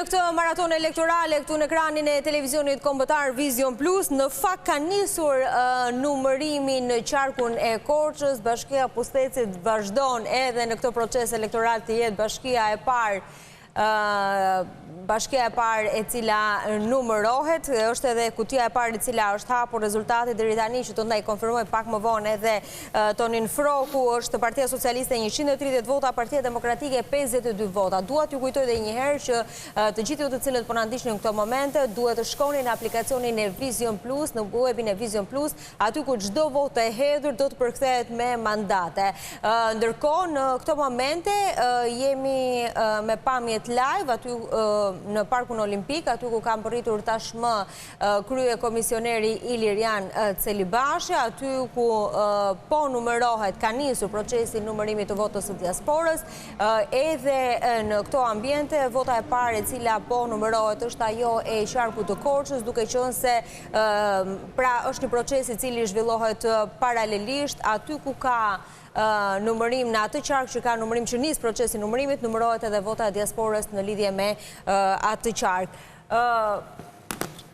në këtë maratonë elektorale këtu në ekranin e televizionit kombëtar Vizion Plus. Në fakt ka nisur numërimi në qarkun e Korçës, Bashkia e Pustecit vazhdon edhe në këtë proces elektoral të jetë bashkia e parë bashkia e parë e cila numërohet, është edhe kutia e parë e cila është hapur rezultati deri tani që do të na i konfirmojë pak më vonë edhe Tonin Frroku, është Partia Socialiste 130 vota, Partia Demokratike 52 vota. Dua t'ju kujtoj edhe një herë që të gjithë ju të cilët po na ndiqni në këto momente, duhet të shkoni në aplikacionin e Vizion Plus, në webin e Vizion Plus, aty ku çdo votë e hedhur do të përkthehet me mandate. Ndërkohë, në këto momente jemi me pamjet live aty në Parkun Olimpik, aty ku ka mbërritur tashmë kryekomisioneri Ilirian Celibashi, aty ku po numërohet, ka nisur procesi i numërimit të votës së diasporës, edhe në këto ambiente, vota e parë e cila po numërohet është ajo e qarkut të Korçës, duke qenë se Pra është një proces i cili zhvillohet paralelisht, aty ku ka numërim në atë qark që ka numërim që nis procesi i numërimit, numërohet edhe vota e diasporës në lidhje me atë qark.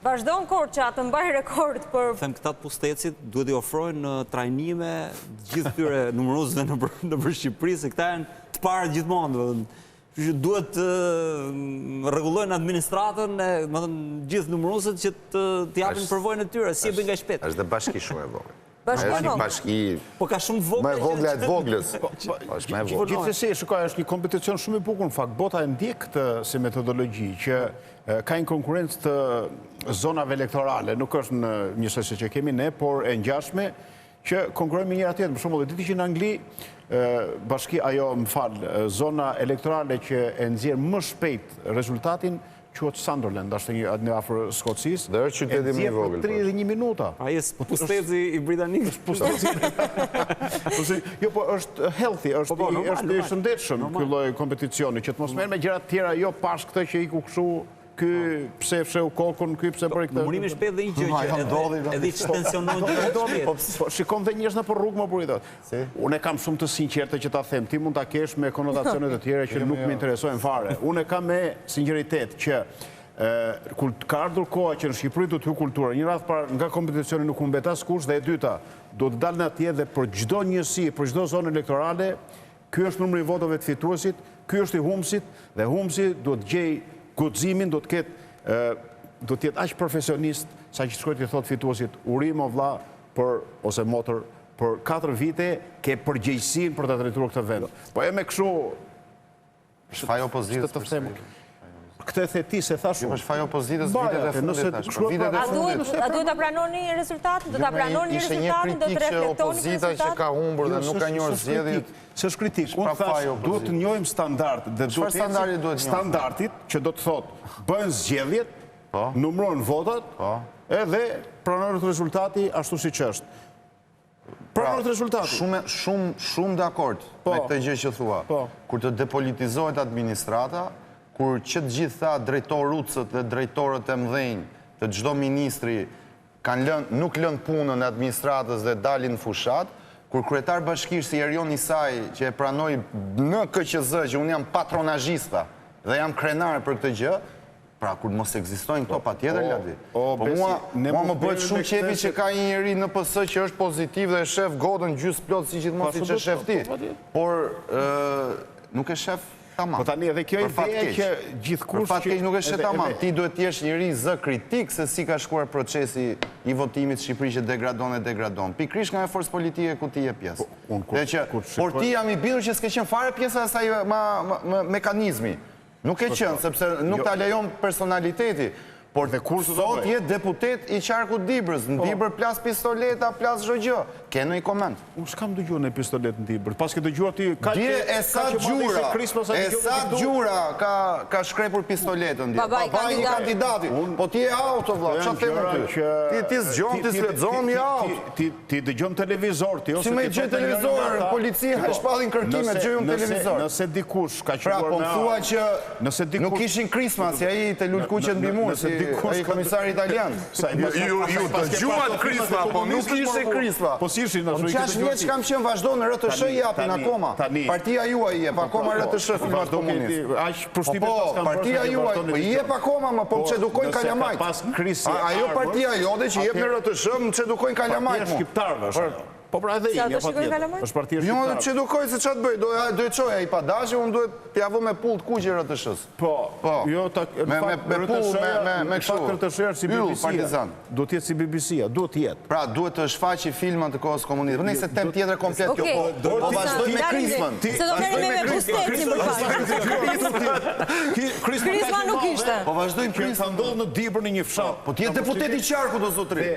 Vazhdon Korça të mbajë rekord për... Them këta të Pustecit duhet t'i ofrojnë trajnime gjithë këtyre numëruesve nëpër Shqipëri, se këta janë të parë gjithmonë, domethënë. Kështu që duhet të rregullojnë administratën e, domethënë, gjithë numëruesit që të të japin përvojën e tyre, si e bëjnë kaq shpejt. Është dhe bashki shumë e vogël. Bashki e vogël. Bashki. Po ka shumë vogël. Më e vogla e të voglës. Po, po, është më e vogël. Gjithsesi, shikoj, është një kompeticion shumë i bukur në fakt. Bota e ndjek këtë si metodologji që ka një konkurrencë të zonave elektorale, nuk është në njësoj siç e kemi ne, por e ngjashme që konkurrojnë me njëra tjetrën. Për shembull, e di ti që në Angli, bashki ajo, më fal, zona elektorale që e nxjerr më shpejt rezultatin quhet Sunderland, është një në afër Skocisë. Dhe është qyteti më i vogël. E nxjerr për 31 minuta. Ai është po, Pusteci i britanikëve. Është Pusteci. Po jo, po është healthy, është po, po, është i shëndetshëm ky lloj kompeticioni, që të mos merren me gjëra të tjera, jo pas këtë që iku kështu Ky pse e fshehu kokën, ky pse bëri këtë. Numërimi shpejt dhe një gjë që edhe edhe i ç'tensionon gjërat shpejt. Po, po shikon dhe njerëz nëpër rrugë më burri thotë. Si? Unë e kam shumë të sinqertë që ta them, ti mund ta kesh me konotacione të tjera që jo, nuk jo. më interesojnë fare. Unë e kam me sinqeritet që kur ka ardhur koha që në Shqipëri do të hyjë kultura, një radhë parë nga kompeticioni nuk humbet askush dhe e dyta, do të dalin atje dhe për çdo njësi, për çdo zonë elektorale, Ky është numri i votave të fituesit, ky është i humbësit dhe humbësi duhet të gjejë guximin, duhet të ketë duhet të jetë aq profesionist sa që të shkojë t'i thotë fituesit, urime o vlla për ose motër për 4 vite ke përgjegjësinë për ta drejtuar këtë vend. Po e me kështu Është faj opozitës. Të them. Këtë e the ti, s'e thashë unë. Jo, është faj opozitës vitet e fundit tash. Vitet e fundit. A duhet ta pranoni rezultatin? Do ta jo, pranoni rezultatin, do të reflektoni rezultatin? Opozita që ka humbur dhe nuk ka njohur zgjedhjet. S'është kritikë. Unë thashë, duhet të njohim standardet dhe duhet të ecim standardit që do të thotë bëhen zgjedhjet, po. numërohen votat, po. edhe pranohet rezultati ashtu siç është. Pra, Pranohet rezultati. Shumë, shumë, shumë dakord po. me këtë gjë që thua. Po. Kur të depolitizohet administrata, kur që të gjithë ata drejtorucët dhe drejtorët e mëdhenj të çdo ministri kanë lënë, nuk lënë punën e administratës dhe dalin në fushatë, kur kryetar bashkish si Erion Isai që e pranoi në KQZ që unë jam patronazhist dhe jam krenar për këtë gjë, Pra, kur mos ekzistojnë këto, patjetër, po, Ladi. Po, po mua, mua më bëhet shumë qejfi që ka një njeri në PS që është pozitiv dhe e shef gotën gjysë plot si gjithmonë siç e shef ti. Po, Por, nuk e shef tamam. Po tani edhe kjo ideja që gjithkush... Për fat keq nuk e shef tamam. Ti duhet të jesh njeri zë kritik se si ka shkuar procesi i votimit në Shqipëri që degradon e degradon. Pikërisht nga e forcë politike ku ti je pjesë. Po, por ti jam i bindur që s'ke qenë fare pjesë e asaj mekanizmi. Nuk ke qenë, sepse nuk ta lejon personaliteti. Por sot je deputet i qarkut Dibrës, në Dibër plas pistoleta, plas çdo gjë. Ke ndonjë koment? Unë s'kam dëgjuar ndonjë pistoletë në Dibër. Paske dëgjuar ti kaq Dje Esat Gjura, Esat Gjura ka ka shkrepur pistoletën dje. Babai i kandidatit. Po ti je out o vlla, çfarë them unë ty? Ti ti s'dëgjon, ti s'lexon, je out. Ti ti dëgjon televizor ti ose si më dëgjoj televizor, policia e shpallin kërkime, dëgjoj unë televizor. Nëse dikush ka qëlluar pra, po më thua që nëse dikush nuk ishin krisma si ai te lulëkuqet mbi mur, si. Ai komisari italian. Ju ju dëgjuat krisma, po nuk ishte krisma. Po si ishin ashtu? Po 6 vjeç kam qenë vazhdo në RTSH i japin akoma. Partia juaj i jep akoma RTSH filmat komunistë. Aq përshtypje po, po, partia juaj po i jep akoma, më po më çedukojnë kalamajt. Ajo partia jote që jep në RTSH më çedukojnë kalamajt mu. Shqiptarëve është. Po pra edhe imja, patjetër. Është partia shqiptarëve. Jo, do të çedukoj se çfarë të bëj, do do e çoj ai pa dashje, unë duhet t'ia vë me pullë të kuqe RTSH-s. Po, po, jo, ta, me, me, me pullë, me, me, me kështu. Në fakt RTSH është si BBC-a. Duhet të jetë si BBC-a, duhet të jetë. Pra, duhet të shfaqi filma të kohës komuniste. Po nejse temë tjetër komplet kjo, po, po vazhdojmë me krismën. Se do merremi me Pustecin për pak. Krisma nuk ishte. Po vazhdojmë krismën. Ka ndodhur në Dibër në një fshat. Po ti je deputet i qarkut o zotëri.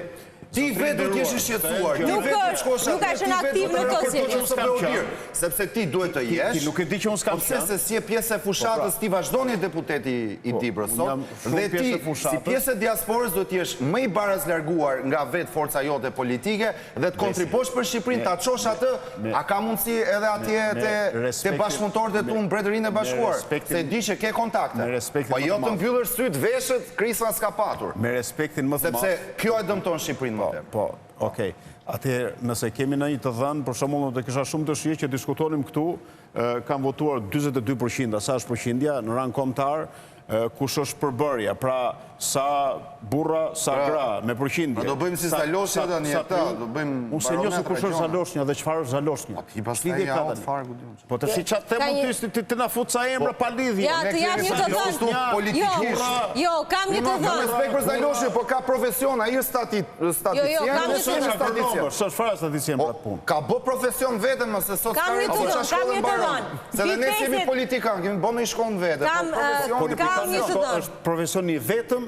Ti vetë duhet të jesh i shqetësuar, ti vetë duhet të shkosh atje, ti vetë duhet të raportosh në OSBE-ODIHR, sepse ti duhet të jesh. Ti nuk e di që unë s'kam qenë. Po pse se s'je pjesë e fushatës, ti vazhdon je deputeti i po, Dibrës sot dhe ti si pjesë e diasporës duhet të jesh më i barazlarguar nga vetë forca jote politike dhe të kontribuosh për Shqipërinë, ta çosh atë, a ka mundësi edhe atje te te bashkëpunëtorët e tu në Mbretërinë e Bashkuar, se e di që ke kontakte. Po jo të mbyllësh sytë, veshët, krisma s'ka patur. Me respektin më të madh. Sepse Kjo e dëmton Shqipërinë më po, tepër. Po, okej. Atëherë, nëse kemi ndonjë të dhënë, për shembull, unë do të kisha shumë dëshirë që diskutonim këtu, kanë votuar 42%, sa është përqindja në rang kombëtar, kush është përbërja, pra sa burra, sa pra, gra, me përqindje. Pra do bëjmë si Zaloshnja tani e ta, do bëjmë Unë s'e njoh se kush është Zaloshnja dhe çfarë është Zaloshnja. Po ti pastaj ja o farë ku di unë. Po të si ça të them unë ty, ti të na fut ca emra po, pa lidhje. Ja, të jap një të dhënë. Politikisht. Jo, kam një të dhënë. Kam respekt për Zaloshnjën, po ka profesion, ai është stati statisticien. Jo, jo, kam një të dhënë. Statisticien. S'është fare statisticien për atë punë. Ka bë profesion vetëm, se sot s'ka rëndësi ça shkollë mbaron. Se dhe ne s'jemi politikan, kemi bë ndonjë shkollë vete. Kam kam një të dhënë. Është profesioni i vetëm,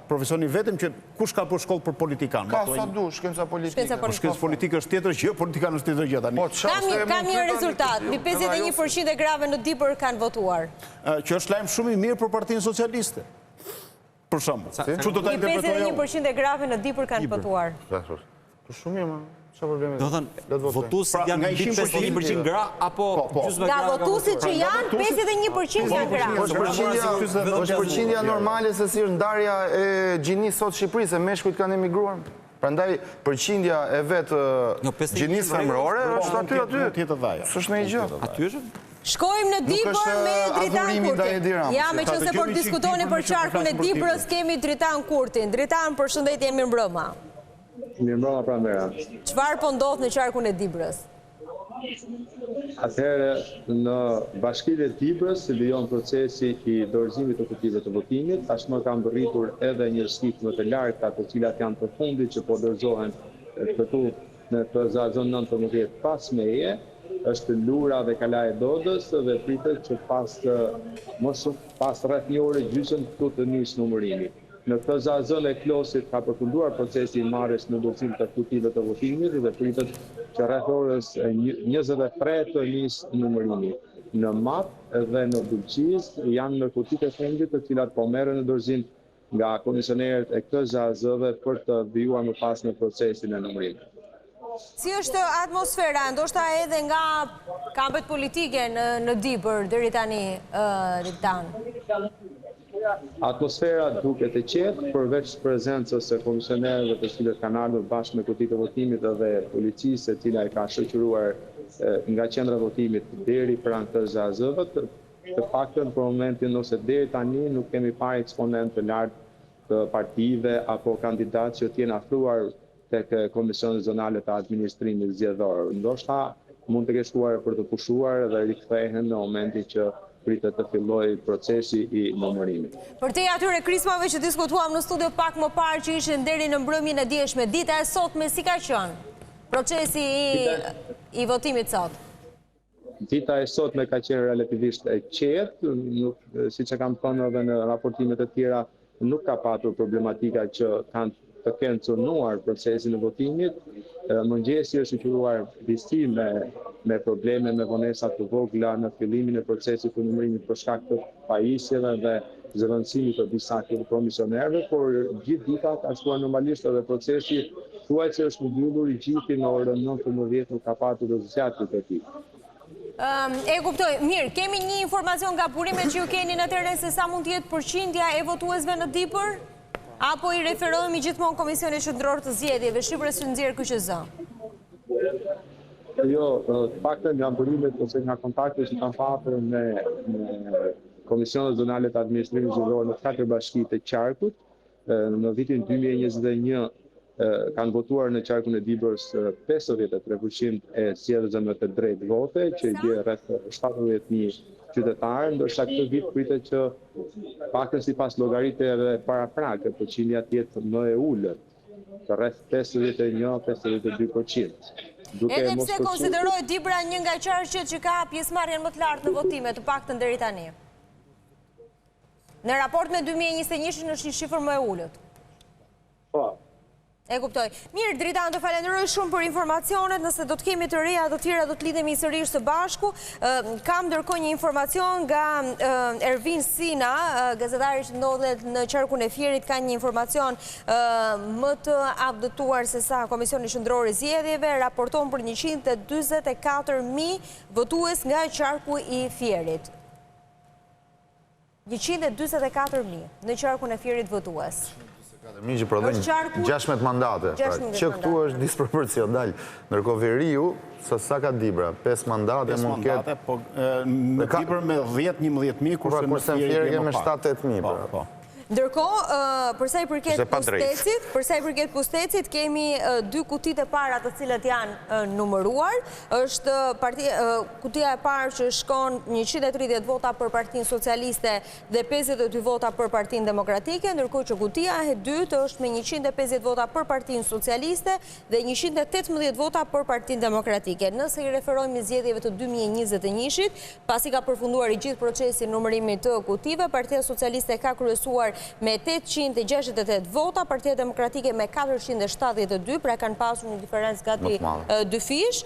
profesioni i vetëm që kush ka bërë shkollë për politikan. Ka sa du, shkenca politike. Po shkenca politike është tjetër gjë, politikan është tjetër gjë tani. Po kam një kam një rezultat, mbi 51% e grave në Dibër kanë votuar. Që është lajm shumë i mirë për Partinë Socialiste. Për shembull. Çu do ta interpretoja unë? 51% e grave në Dibër kanë votuar. Po shumë mirë, çfarë problemi? Do thënë, votuesit pra, janë mbi 51% gra apo po, po. gjysma gra? Nga votuesit që janë 51% janë gra. Është përqindja, është përqindja normale se si është ndarja e gjinisë sot në Shqipëri, se meshkujt kanë emigruar. Prandaj përqindja e vetë gjinisë femërore është aty aty. S'është ndonjë gjë. Aty është? Shkojmë në Dibër me Dritan Kurtin. Ja, meqenëse po diskutoni për qarkun e Dibrës, kemi Dritan Kurtin. Dritan, përshëndetje, mirëmbrëma. Mirëmbrëma, Pranvera. Çfarë po ndodh në qarkun e Dibrës? Atëherë, në bashkinë e Dibrës vijon procesi i dorëzimit të kutive të votimit. Tashmë kanë mbërritur edhe njësitë më të largëta, të cilat janë të fundit që po dorëzohen këtu në KZAZ 19 pas meje. Është Lura dhe Kalaja e Dodës dhe pritet që pas më shumë pas rreth një ore gjysmë këtu të nisë numërimi. Në KZAZ-në e Klosit ka përfunduar procesi i marrjes në dorëzim të kutive të votimit dhe pritet që rreth orës 23 të nisë numërimi. Në Mat dhe në Bulqizë janë në kutitë e fundit të cilat po merren në dorëzim nga komisionerët e KZAZ-ve për të vijuar më pas në procesin e numërimit. Si është atmosfera, ndoshta edhe nga kampet politike në në Dibër deri tani, Dritan? Atmosfera duket e qetë, përveç prezencës së komisionerëve të cilët kanë ardhur bashkë me kutitë e votimit dhe policisë e cila i ka shoqëruar nga qendra e votimit deri pranë KZAZ-ve, të paktën për momentin ose deri tani nuk kemi parë eksponentë të lartë të partive apo kandidatë që të jenë afruar tek komisionet zonale të administrimit zgjedhor. Ndoshta mund të kenë shkuar për të pushuar dhe rikthehen në momentin që pritet të fillojë procesi i numërimit. Përtej atyre krismave që diskutuam në studio pak më parë që ishin deri në mbrëmjen e djeshme, dita e sotme si ka qenë procesi i votimit sot? Dita e sotme ka qenë relativisht e qetë, nuk, siç e kam thënë edhe në raportimet e tjera, nuk ka patur problematika që kanë të kenë cënuar procesin e votimit. Mëngjesi është shoqëruar disi me me probleme me vonesa të vogla në fillimin e procesit të numërimit për shkak të pajisjeve dhe zëvendësimit të disa komisionerëve, por gjithë dita ka shkuar normalisht edhe procesi thuajse është mbyllur i gjithi në orën 19 nuk ka patur zgjatje të tij. E kuptoj. Mirë, kemi një informacion nga burimet që ju keni në terren se sa mund të jetë përqindja e votuesve në Dibër? Apo i referohemi gjithmonë Komisionit Qendror të Zgjedhjeve, shifrës që nxjerr KQZ? Jo, të paktën nga burimet ose nga kontaktet që kam patur me me Komisionet Zonale të Administrimit Zgjedhor në katër bashkitë e qarkut, në vitin 2021 kanë votuar në qarkun e Dibrës 53% e zgjedhësve me të drejtë vote, që i bie rreth 70.000 qytetarë, ndërsa këtë vit pritet që paktën sipas llogaritjeve paraprake, përqindja të jetë më e ulët, rreth 51, 52%. Duke Edhe pse konsiderohet Dibra një nga qarqet që ka pjesëmarrjen më të lartë në votime, të paktën deri tani. Në raport me 2021-shin është një shifër më e ulët. Po. E kuptoj. Mirë, Dritan, të falenderoj shumë për informacionet, nëse do të kemi të reja të tjera, do të lidhemi sërish së bashku. Kam ndërkohë një informacion nga Ervin Sina, gazetari që ndodhet në qarkun e Fierit, ka një informacion më të updateuar se sa Komisioni Qendror i Zgjedhjeve, raporton për 144.000 votues nga qarku i Fierit. 144.000 në qarkun e Fierit votues. 144.000 që prodhojnë 16 mandate. Pra, që këtu është disproporcional. Ndërkohë veriu, sa sa ka Dibra, 5 mandate mund të ketë. Po, në Dibër me 10-11.000, kurse në Fier ke me 7-8.000. Po, po. Ndërkohë, për sa i përket Pustecit, për sa i përket Pustecit, kemi dy kutitë e para të cilat janë numëruar. Është kutia e parë që shkon 130 vota për Partinë Socialiste dhe 52 vota për Partinë Demokratike, ndërkohë që kutia e dytë është me 150 vota për Partinë Socialiste dhe 118 vota për Partinë Demokratike. Nëse i referohemi zgjedhjeve të 2021-shit, Pasi ka përfunduar i gjithë procesi i numërimit të kutive, Partia Socialiste ka kryesuar me 868 vota, Partia Demokratike me 472, pra kanë pasur një diferencë gati dyfish.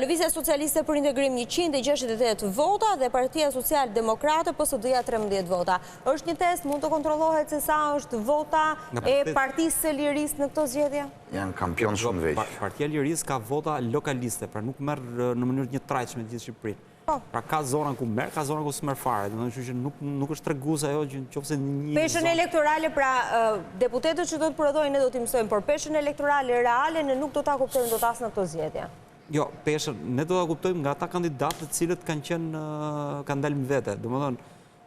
Lëvizja Socialiste për Integrim 168 vota dhe Partia Social Demokrate PSD-ja 13 vota. Është një test, mund të kontrollohet se sa është vota e Partisë së Lirisë në këto zgjedhje? Janë kampion shumë veq. Partia e Lirisë ka vota lokaliste, pra nuk merr në mënyrë të njëtrajtshme gjithë Shqipërinë. Po. Pra ka zona ku merr, ka zona ku s'merr fare. Domethënë, kështu që nuk nuk është tregues ajo që nëse një Peshën elektorale, pra deputetët që do të prodhojnë ne do t'i mësojmë, por peshën elektorale reale ne nuk do ta kuptojmë dot as në këto zgjedhje. Jo, peshën ne do ta kuptojmë nga ata kandidatë të cilët kanë qenë kanë dalë më vete. Domethënë,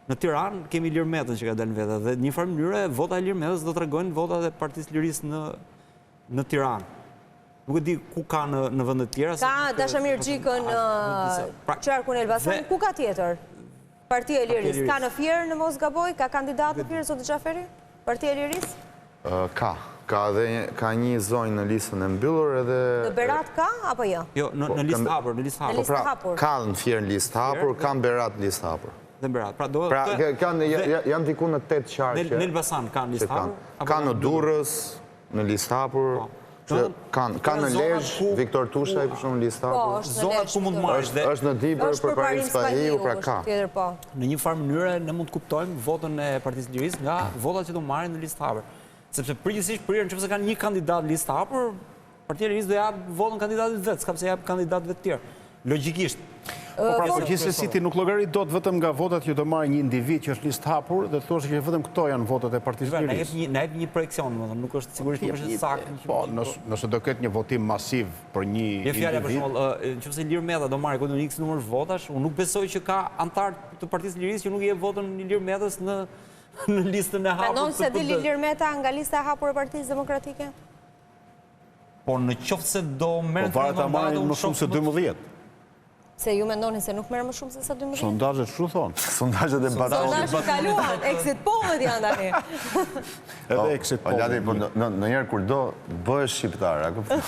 në Tiranë kemi Ilir Metën që ka dalë më vete dhe në një farë mënyre vota e Ilir Metës do tregojnë votat e Partisë Lirisë në në Tiranë. Nuk e di ku ka në në vende të tjera. Ka Dashamir Xhikën në pra, qarkun e Elbasanit, ku ka tjetër? Partia e Lirisë. Ka në Fier në mos gaboj? Ka kandidat në Fier, zoti Xhaferi? Partia e Lirisë? Ka. Ka edhe ka një zonjë në listën e mbyllur edhe Në Berat ka apo jo? Jo, në në listë hapur, në listë hapur. Po pra, ka në Fier në listë hapur, ka në Berat në listë hapur. Dhe në Berat. Pra do Pra, kanë janë diku në 8 qarqe. Në Elbasan ka në listë hapur. Ka në Durrës, Në listë hapur, po. që kanë kanë në Lezhë, Viktor Tushaj për shembull në listë po, hapur. Zonat ku mund të marrësh dhe është në Dibër Përparim Spahiu, pra ka. Tjetër po. Në një farë mënyre ne mund të kuptojmë votën e Partisë Lirisë nga votat që do marrin në listë hapur. Sepse përgjithsisht priren nëse kanë një kandidat në listë hapur, Partia e Lirisë do japë votën kandidatit vet, s'ka pse jap kandidatëve të tjerë. Logjikisht. Po pra, po gjithsesi ti nuk llogarit dot vetëm nga votat që do marrë një individ që është listë hapur dhe thua që vetëm këto janë votat e Partisë së Lirisë. Na jep një projeksion, domethënë, nuk është sigurisht nuk është saktë. Po, nëse do ketë një votim masiv për një individ. E fjala për shembull, nëse Ilir Meta do marrë ku X numër votash, unë nuk besoj që ka anëtar të Partisë së Lirisë që nuk i jep votën Ilir Metës në në listën e hapur. Mendon se del Ilir Meta nga lista e hapur e Partisë Demokratike? Po në qoftë se do merr Po varet a marrin më shumë se 12. Se ju mendoni se nuk merr më shumë se sa 12? Sondazhet kështu thonë. Sondazhet e Batonit. Sondazhet kaluan, exit pollet janë tani. Edhe exit pollet. Ladi, po ndonjëherë kur do bëhesh shqiptar, a kupton?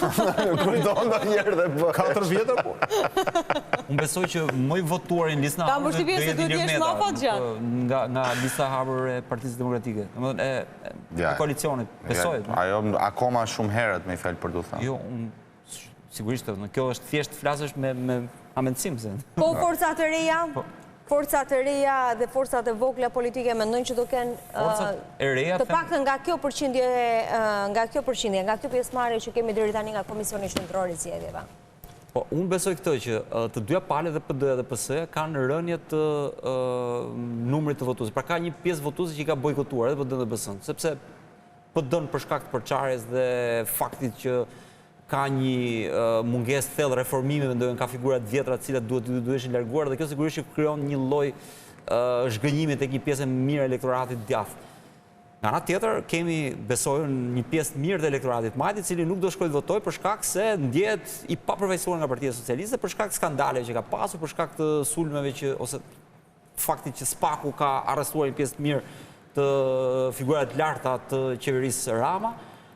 Kur do ndonjëherë dhe bëhesh. 4 vjet apo? Unë besoj që më i votuari në listën e hapur do jetë Ilir Meta. Nga nga lista e hapur e Partisë Demokratike. Domethënë e e koalicionit. Besoj. Ajo akoma shumë herët me fjalë për të thënë. Jo, unë sigurisht, në kjo është thjesht të flasësh me me hamendësim se. Po forcat e reja? Po. Forcat e reja dhe forcat e vogla politike mendojnë që do kenë forcat e reja të paktën nga kjo përqindje nga kjo përqindje, nga kjo pjesëmarrje që kemi deri tani nga Komisioni Qendror i Zgjedhjeve. Po, unë besoj këtë që të dyja palët dhe PD-ja dhe PS-ja kanë rënie të numrit të votuesve. Pra ka një pjesë votuese që i ka bojkotuar edhe PD-në dhe PS-në, sepse. PD-në për shkak të përçarjes dhe faktit që ka një mungesë të thellë reformimi, mendoj unë ka figura të vjetra të cilat duhet të duheshin larguar dhe kjo sigurisht që krijon një lloj zhgënjimi tek një pjesë e mirë e elektoratit të djathtë. Nga ana tjetër, kemi, besoj unë, një pjesë të mirë të elektoratit të majtë, i cili nuk do shkojë të votojë për shkak se ndjehet i papërfaqësuar nga Partia Socialiste, për shkak të skandaleve që ka pasur, për shkak të sulmeve që ose faktit që SPAK-u ka arrestuar një pjesë të mirë të figurave të larta të qeverisë Rama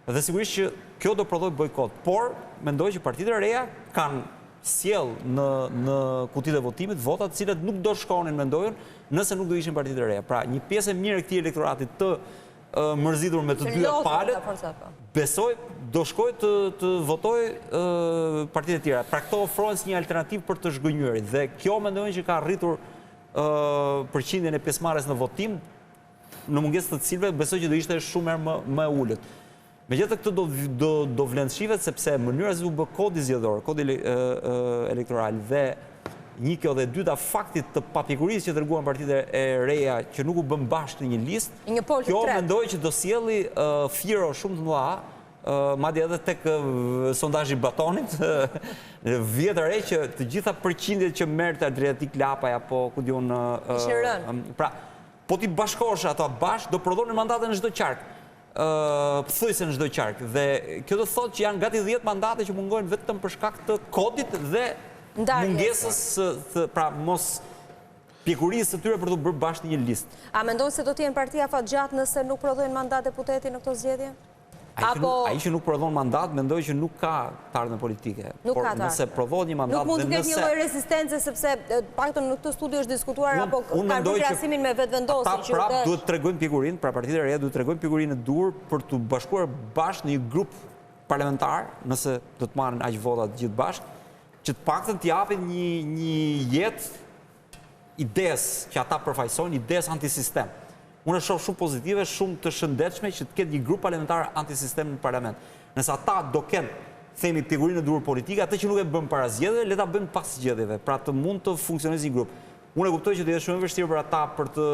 dhe sigurisht që kjo do prodhojë bojkot, por mendoj që partitë e reja kanë sjellë në në kutitë e votimit vota të cilat nuk do shkonin mendoj unë nëse nuk do ishin partitë e reja. Pra një pjesë e mirë e këtij elektorati të mërzitur me të dyja palët, po. besoj do shkojë të të votojë partitë e tjera. Pra këto ofrohen si një alternativë për të zhgënjyerit dhe kjo mendoj që ka rritur përqindjen e pjesëmarrjes në votim, në mungesë të cilëve besoj që do ishte shumë herë më më e ulët. Megjithatë këtë do do do vlen të shihet sepse mënyra si u bë kodi zgjedhor, kodi elektoral dhe një kjo dhe e dyta faktit të papjekurisë që treguan partitë e reja që nuk u bënë bashkë në një listë, Një pol të kjo tretë. mendoj që do sjelli firo shumë të mëdha, madje edhe tek sondazhi i Batonit, vihet re që të gjitha përqindjet që merrte Adriatik Lapaj apo ku di unë Ishin rënë. Pra, po t'i bashkosh ato bashkë, do prodhonin mandate në çdo qark. Pothuajse në çdo qark dhe kjo do të thotë që janë gati 10 mandate që mungojnë vetëm për shkak të kodit dhe mungesës së pra mos pjekurisë së tyre për t'u bërë bashkë në një listë. A mendon se do të jenë parti afatgjatë nëse nuk prodhojnë mandat deputeti në këto zgjedhje? Apo ai që nuk prodhon mandat, mendoj që nuk ka të ardhme politike. Nuk ka të ardhme. Nëse prodhohet një mandat Nuk mund të ketë një lloj rezistence sepse paktën në këtë studio është diskutuar apo kanë bërë krahasimin me Vetëvendosjen që ata prapë duhet të tregojnë pjekurinë, pra partitë e reja duhet të tregojnë pjekurinë e duhur për t'u bashkuar bashkë në një grup parlamentar, nëse do të marrin aq vota të gjithë bashkë, që të paktën t'i japin një një jetë idesë që ata përfaqësojnë, idesë antisistem. Unë e shoh shumë pozitive, shumë të shëndetshme që të ketë një grup parlamentar antisistem në parlament. Nëse ata do kenë, themi, pjekurinë e duhur politike, atë që nuk e bënë para zgjedhjeve, le ta bëjnë pas zgjedhjeve, pra të mund të funksionojë si grup. Unë e kuptoj që do jetë shumë e vështirë për ata për të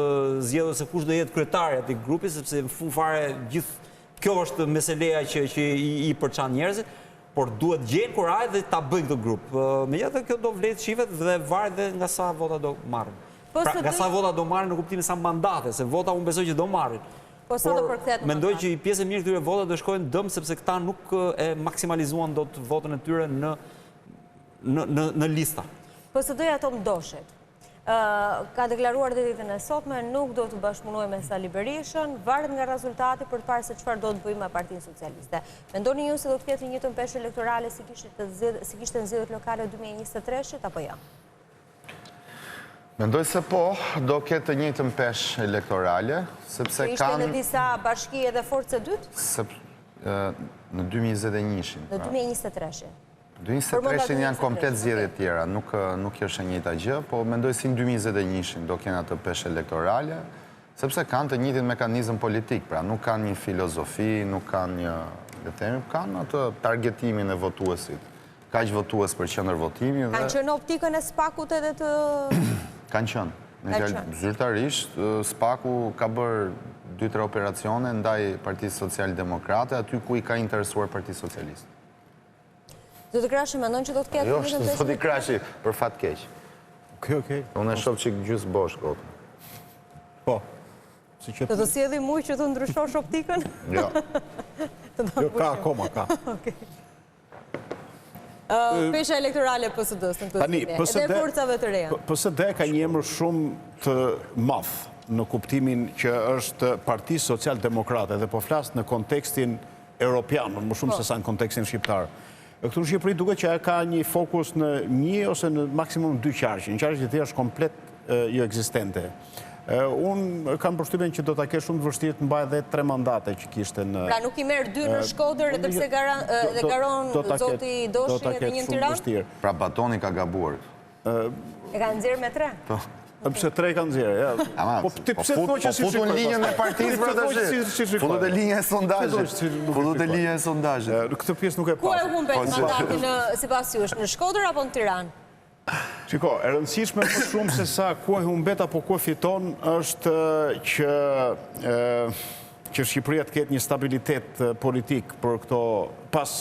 zgjedhur se kush do jetë kryetari i atij grupi, sepse në fund fare gjithë kjo është meseleja që që i, i përçan njerëzit, Por duhet të gjejnë kurajë dhe ta bëjnë këtë grup. Megjithatë kjo do vlejë të shihet dhe varet dhe nga sa vota do marrin. Pra, nga sa vota do marrin në kuptimin sa mandate, se vota unë besoj që do marrin. Po sa do përkthehet në mandat? Mendoj që një pjesë e mirë këtyre vota do shkojnë dëm sepse këta nuk e maksimalizuan dot votën e tyre në në në në lista. PSD-ja e Tom Doshit. Ka deklaruar dhe ditën e sotme, nuk do të bashkëpunojë me Sali Berishën, varet nga rezultati për të parë se çfarë do të bëjë me Partinë Socialiste. Mendoni ju se do të ketë të njëjtën peshë elektorale si kishte si kishte në zgjedhjet lokale 2023-shit apo jo? Mendoj se po, do ketë të njëjtën peshë elektorale, sepse kanë... Ishte në disa bashki edhe forcë e dytë? Në 2021-shin. Në 2023-shin. 2023-shin janë komplet zgjedhje të tjera, nuk nuk është e njëjta gjë, po mendoj si në 2021-shin do kenë atë peshë elektorale, sepse kanë të njëjtin mekanizëm politik, pra nuk kanë një filozofi, nuk kanë një, le të themi, kanë atë targetimin e votuesit. Kaq votues për qendër votimi dhe Kanë qenë në optikën e SPAK-ut edhe të Kanë qenë. Me fjalë zyrtarisht, SPAK-u ka bërë 2-3 operacione ndaj Partisë Socialdemokrate, aty ku i ka interesuar Partisë Socialiste. Zoti Krashi, mendon që do të ketë Jo, është zoti Krashi, për fat keq. Okej, okej. Unë e shoh çik gjysë bosh gotën. Po. Si që... Të të sjellim ujë që të ndryshosh optikën? Jo. Jo, ka akoma, ka. Okej. Pesha elektorale e PSD-së në këtë zgjedhje, edhe forcave të reja. PSD ka një emër shumë të madh në kuptimin që është Parti Social Demokrate dhe po flas në kontekstin europian, më shumë po. se sa në kontekstin shqiptar. Këtu në Shqipëri duket që ka një fokus në një ose në maksimum dy qarqe. Në qarqe të tjera është komplet jo ekzistente. Unë kam përshtypjen që do ta ketë shumë të vështirë të mbajë dhe tre mandate që kishte në... Pra nuk i merr dy në Shkodër edhe pse dhe garon zoti Doshi edhe një në Tiranë? Pra Batoni ka gabuar. E ka nxjerrë me tre? Po. Pse tre ka nxjerrë, ja. Po ti pse po thua që po futu në linjën e partisë pra tash. Futu te linja e sondazhit. Futu te linja e sondazhit. Në këtë pjesë nuk e pas. Ku e humbet po, mandatin sipas jush, në Shkodër apo në Tiranë? Shiko, e rëndësishme më shumë se sa ku e humbet apo ku e fiton është që. që Shqipëria të ketë një stabilitet politik për këto pas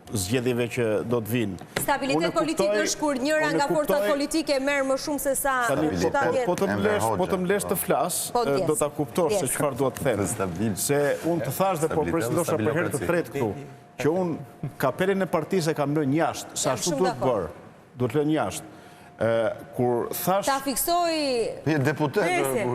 zgjedhjeve që do të vijnë. Stabilitet politik është kur njëra nga forcat politike merr më shumë se sa 70. Po të më lesh, po të më lesh të flas, po, do ta kuptosh se çfarë dua të them. Se unë të thashë dhe po pres ndoshta për herë të tretë këtu, që unë kapelen e partisë e kam lënë jashtë, se ashtu duhet bërë. Duhet lënë jashtë. Kur thashë... Ta fiksoj... Po je deputet,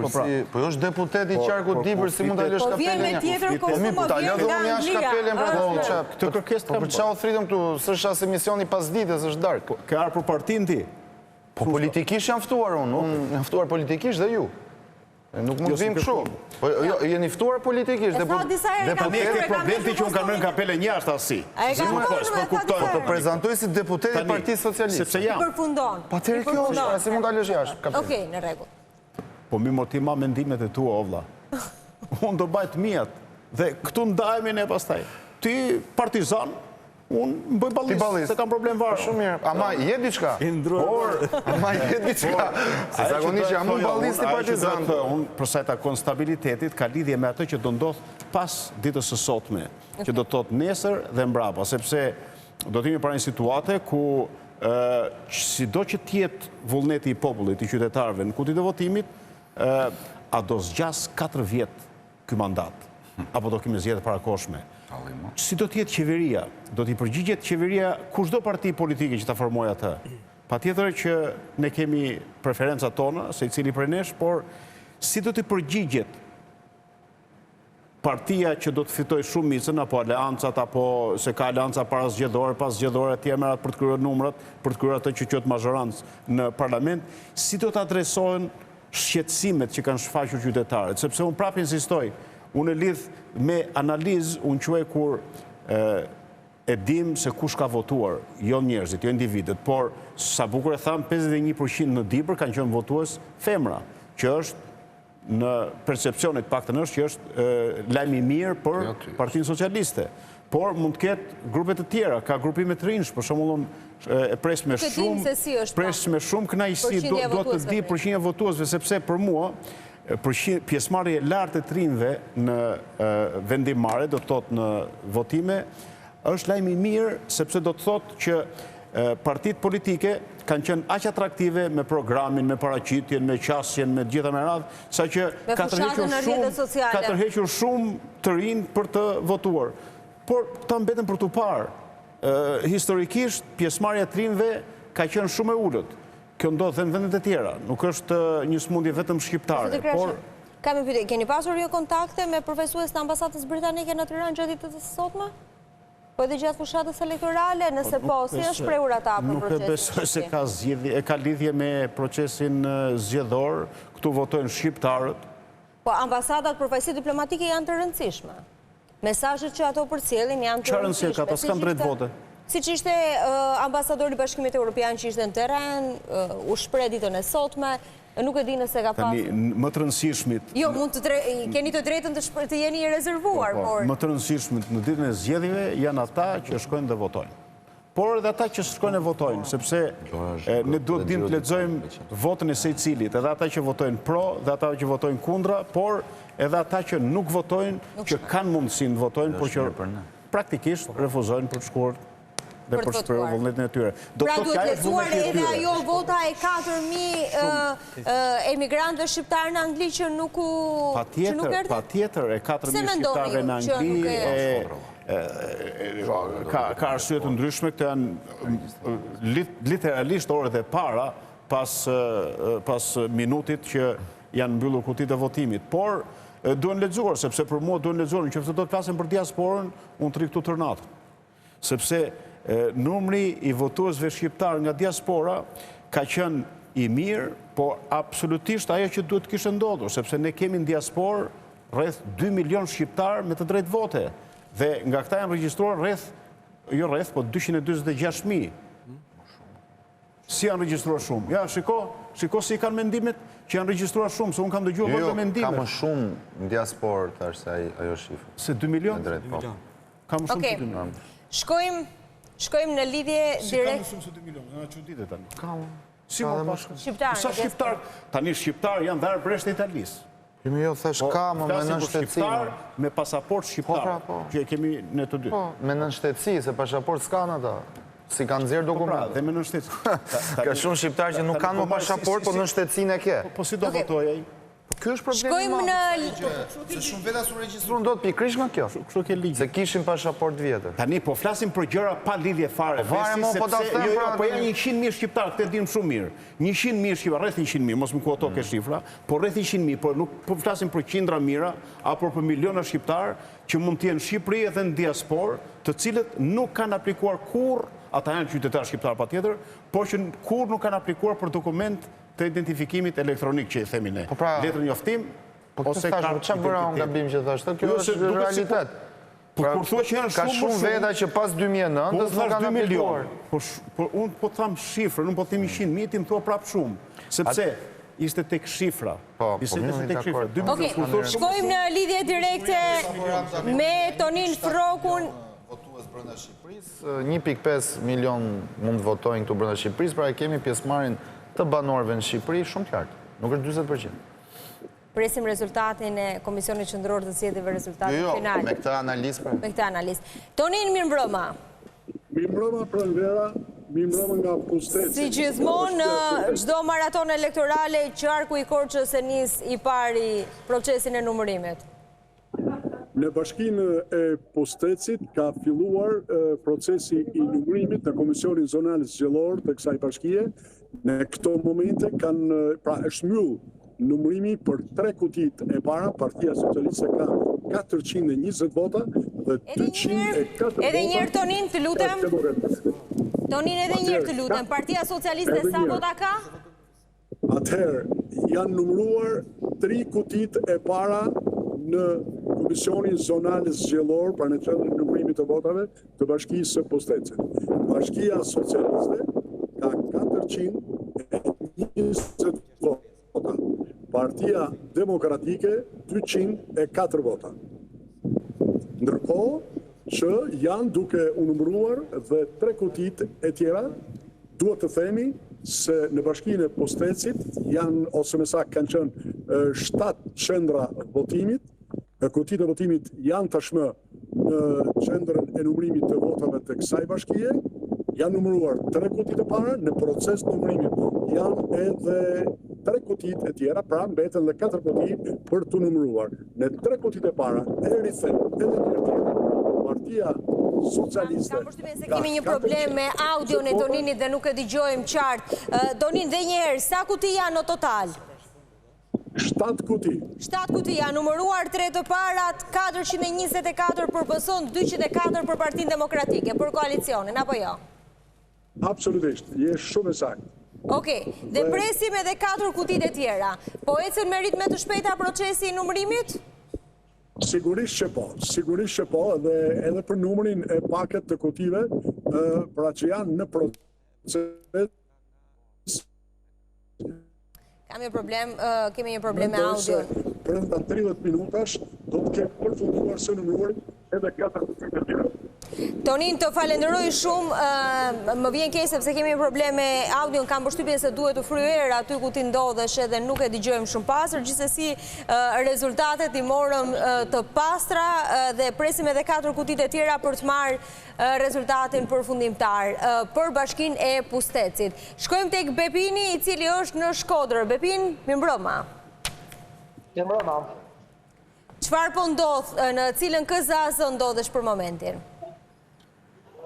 po pra. po jo është deputet i qarkut Dibër, si mund ta lësh kapelen? Po vjen me tjetër po kostum, po vjen nga Anglia. Kapelen, pra, po, Këtë kërkesë të kam. Po për ça u thërritëm këtu, s'është as emisioni pasdite, s'është darkë. Po, ke ardhur për partinë ti? Po politikisht jam ftuar unë, unë jam ftuar politikisht dhe ju. Nuk mund të vim kështu. Po jo, jeni ftuar politikisht dhe po dhe po e ke problem ti që unë kam lënë kapelen jashtë asi. Si mund të po kuptoj. Po të prezantoj si deputet i Partisë Socialiste. Sepse jam. Përfundon. Po atëherë kjo është, pra si mund ta lësh jashtë kapelen. Okej, në rregull. Po mi mor ti ma mendimet e tua o vlla. Unë do mbaj të miat dhe këtu ndahemi ne pastaj. Ti partizan, Unë më bëj ballist, s'e kam problem fare. Po shumë mirë. Ama je diçka. Por, ama je diçka. Se zakonisht jam unë ballist ti partizan. Unë, për sa i takon stabilitetit, ka lidhje me atë që do ndodhë pas ditës së sotme, që do të thotë nesër dhe mbrapa, sepse do të jemi para një situate ku sido që të jetë vullneti i popullit, i qytetarëve në kutitë e votimit, a do zgjasë 4 vjet ky mandat, apo do kemi zgjedhje të parakohshme. Si do të jetë qeveria? Do t'i përgjigjet qeveria kushdo parti politike që ta formojë atë. Patjetër që ne kemi preferencat tona, secili prej nesh, por si do t'i përgjigjet partia që do të fitojë shumicën, apo aleancat, apo se ka aleanca parazgjedhore, paszgjedhore, etj, me radhë për të krijuar numrat, për të krijuar atë që quhet mazhorancë në parlament, si do të adresohen shqetësimet që kanë shfaqur qytetarët, sepse unë prapë insistoj, unë e lidh me analizë, unë quaj kur e dim se kush ka votuar, jo njerëzit, jo individët, por sa bukur e thamë, 51% në Dibër kanë qenë votues femra, që është në percepcionit paktën është që është lajm i mirë për jo, Partinë Socialiste. Por mund të ketë grupe të tjera, ka grupime të rinjsh, për shembull unë e pres me shumë pres me shumë kënaqësi, do të di përqindjen e votuesve, sepse për mua pjesëmarrje e lartë e të rinjve në vendimmarrje, do të thotë në votime, është lajm i mirë sepse do të thotë që partitë politike kanë qenë aq atraktive me programin, me paraqitjen, me qasjen, me të gjitha me radhë, saqë ka tërhequr shumë, ka tërhequr shumë të rinj për të votuar. Por këta mbeten për t'u parë. Historikisht, pjesëmarrja e të rinjve ka qenë shumë e ulët. Kjo ndodh dhe në vendet e tjera. Nuk është një sëmundje vetëm shqiptare, por Kam një pyetje, keni pasur ju kontakte me përfaqësues të ambasadës britanike në Tiranë gjatë ditës së sotme? Po edhe gjatë fushatës elektorale, nëse po, si janë shprehur ata për procesin? Nuk e besoj se ka zgjidhje, e ka lidhje me procesin zgjedhor, këtu votojnë shqiptarët. Po ambasadat, përfaqësitë diplomatike janë të rëndësishme. Mesazhet që ato përcjellin janë të rëndësishme. Çfarë rëndësie ka, ata s'kanë drejt vote? Siç ishte ambasadori i Bashkimit Europian që ishte në terren, u shpreh ditën e sotme, nuk e di nëse ka pasur. Tani, më të rëndësishmit... Jo, mund të keni të drejtën të jeni i rezervuar, po, po, por... Më të rëndësishmit në ditën e zgjedhjeve janë ata që shkojnë dhe votojnë. Por edhe ata që s'shkojnë e votojnë, sepse ne duhet të dimë të lexojmë votën e secilit, edhe ata që votojnë pro dhe ata që votojnë kundra, por edhe ata që nuk votojnë, që kanë mundësinë të votojnë, por që praktikisht refuzojnë për të shkuar dhe për të shprehur vullnetin e tyre. Pra duhet lexuar edhe ajo vota e 4.000 emigrantëve shqiptarë në Angli që nuk u... Patjetër, patjetër, e 4.000 shqiptarëve në Angli, Ka arsye të ndryshme, këto janë literalisht orët e para pas minutit që janë mbyllur kutitë e votimit. Por, duhen lexuar, sepse për mua duhen lexuar, në qoftë se do të flasim për diasporën, unë të rri këtu tërë natën. Sepse numri i votuesve shqiptarë nga diaspora ka qenë i mirë, po absolutisht ajo që duhet të kishte ndodhur, sepse ne kemi në diasporë rreth 2 milion shqiptarë me të drejtë vote dhe nga këta janë regjistruar rreth, jo rreth, po 246.000. Si janë regjistruar shumë? Ja, shiko, shiko si i kanë mendimet që janë regjistruar shumë, se unë kam dëgjuar jo, jo, mendime. Ka më shumë në diasporë, thashë se ajo shifër. Se 2 milion? Me drejtë, po. Ka më shumë se 2 milion. Shkojmë, shkojmë në lidhje direkt. Si ka më shumë se 2 milion? Na çudite tani. Ka Si më pas? Shqiptarë. Sa shqiptarë? Tani shqiptarë janë dhe arbëreshët e Italisë. Jo, jo, thash po, ka më me nënshtetësi. Me pasaportë shqiptare, po, pra, po. që e kemi ne të dy. Po, me nënshtetësi, se pasaportë s'kanë ata. S'i kanë nxjerrë po, pra, dokumentet. Dhe me nënshtetësi. Ka shumë shqiptarë që nuk kanë më pasaportë, po nënshtetësinë e ke. Po si do votojë ai? Ky është problemi i madh. Se shumë veta s'u regjistruan dot pikërisht nga kjo. Kështu ke ligj. Se kishin pasaportë të vjetër. Tani po flasim për gjëra pa lidhje fare. Po fare mo po ta them. Jo, jo, po janë 100.000 shqiptarë, këtë e dimë shumë mirë. 100.000 shqiptarë, rreth 100.000, mos më kuoto ke mm. shifra, po rreth 100.000, po nuk po flasim për qindra mijëra apo për miliona shqiptarë që mund të jenë në Shqipëri edhe në diasporë, të cilët nuk kanë aplikuar kurrë, ata janë qytetarë shqiptarë patjetër, por që kurrë nuk kanë aplikuar për dokument të identifikimit elektronik që i themi ne. Po pra, Letërnjoftim po ose kartë po çfarë bëra unë gabim që thashë, kjo jo, është realitet. Po pra, kur thua që janë shumë ka shumë veta që pas 2009-ës po, nuk kanë aplikuar. Po po unë po them shifrën, unë po them 100.000, ti më thua prapë shumë, sepse ishte tek shifra. Po, po, ishte tek shifra. Okej, shkojmë në lidhje direkte me Tonin Frrokun. Votues brenda Shqipërisë, 1.5 milion mund të votojnë këtu brenda Shqipërisë, pra e kemi pjesëmarrjen të banorëve në Shqipëri shumë të lartë, nuk është 40%. Presim rezultatin e Komisionit Qendror të Zgjedhjeve rezultatin jo, jo, final. Me këtë analizë pra. Me këtë analizë. Tonin, mirëmbrëma. Mirëmbrëma, Pranvera, mirëmbrëma nga Pusteci. Si gjithmonë në çdo maratonë elektorale, qarku i Korçës e nis i pari procesin e numërimit. Në bashkinë e Pustecit ka filluar procesi i numërimit në Komisionin Zonal Zgjedhor të kësaj bashkie. Në këto momente kanë, pra është mbyll numërimi për tre kutitë e para, Partia Socialiste ka 420 vota dhe 204 vota. Edhe një herë Tonin, të lutem. Tonin edhe një herë të lutem. Partia Socialiste sa vota ka? Atëherë, janë numëruar tri kutitë e para në Komisionin Zonal Zgjedhor, pra në qendrën e numërimit të votave të Bashkisë së Pustecit. Bashkia Socialiste ka 420 vota, Partia Demokratike 204 vota. Ndërkohë që janë duke u numëruar dhe tre kutitë e tjera, Duhet të themi se në bashkinë e Pustecit janë, ose më saktë kanë qenë 7 qendra votimit, kutitë e votimit janë tashmë në qendrën e numërimit të votave të kësaj bashkie, janë numëruar tre kutitë e para, në proces të numërimit janë edhe tre kutitë e tjera, pra mbeten dhe katër kuti për t'u numëruar. Në tre kutitë e para, e rithem edhe një herë tjetër, Partia Socialiste Kam përshtypjen se kemi një problem me audion e Toninit dhe nuk e dëgjojmë qartë. Tonin, dhe një herë, sa kuti janë në total? 7 kuti. 7 kuti janë numëruar tre të parat, 424 për PS-në, 204 për Partinë Demokratike, për koalicionin, apo jo? Absolutisht, je shumë e saktë. Okej, dhe presim edhe 4 kutitë e tjera. Po ecën me ritme të shpejta procesi i numërimit? Sigurisht që po, sigurisht që po, dhe edhe për numrin e pakët të kutive, pra që janë në proces. Kam një problem, kemi një problem me audion. Brenda 30 minutash do të ketë përfunduar së numëruari edhe 4 kutitë e tjera. Tonin, të falenderoj shumë, më vjen keq sepse kemi një problem me audion, kam përshtypjen se duhet të fryjë erë aty ku ti ndodhesh edhe nuk e dëgjojmë shumë pastër, gjithsesi rezultatet i morëm të pastra dhe presim edhe 4 kutitë e tjera për të marrë rezultatin përfundimtar për bashkinë e Pustecit. Shkojmë tek Bepini, i cili është në Shkodër. Bepin, mirëmbrëma. Mirëmbrëma. Çfarë po ndodh, në cilën KZAZ ndodhesh për momentin?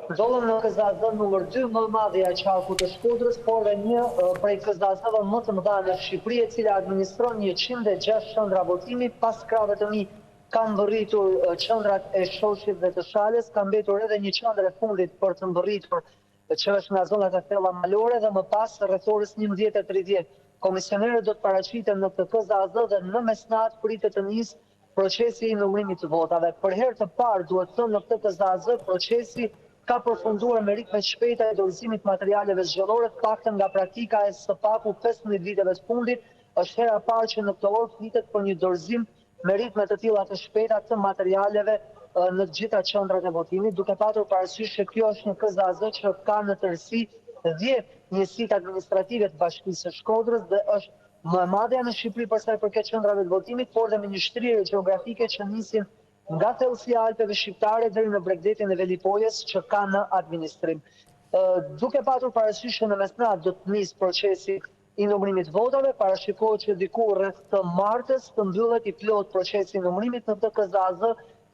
Ndodhem në KZAZ numër 2, më e madhja e qarkut të Shkodrës, por dhe një prej KZAZ-ve më të mëdha në Shqipëri, e cila administron 106 qendra votimi pas krahëve të mi Kanë mbërritur qendrat e Shoshit dhe të Shalës, ka mbetur edhe një qendër e fundit për të mbërritur që është nga zonat e thella malore dhe më pas rreth orës 11:30 komisionerët do të paraqiten në këtë KZAZ dhe në mesnatë pritet të nisë procesi i numërimit të votave. Për herë të parë duhet thënë në këtë KZAZ procesi ka përfunduar me ritme të shpejta i dorëzimit të materialeve zgjedhore, të paktën nga praktika e së paku 15 viteve të fundit, është hera e parë që në këtë orë flitet për një dorëzim me ritme të tilla të shpejta të materialeve në të gjitha qendrat e votimit, duke patur parasysh që kjo është një KZAZ që ka në tërësi 10 njësitë administrative të Bashkisë së Shkodrës dhe është më e madhja në Shqipëri për sa i përket qendrave të votimit, por dhe me një shtrirje gjeografike që nisin nga thellësia e Alpeve Shqiptare deri në bregdetin e Velipojës që ka në administrim. Duke patur parasysh që në mesnatë do të nisë procesi i numërimit të votave, parashikohet që diku rreth të martës të mbyllet i plotë procesi i numërimit në këtë KZAZ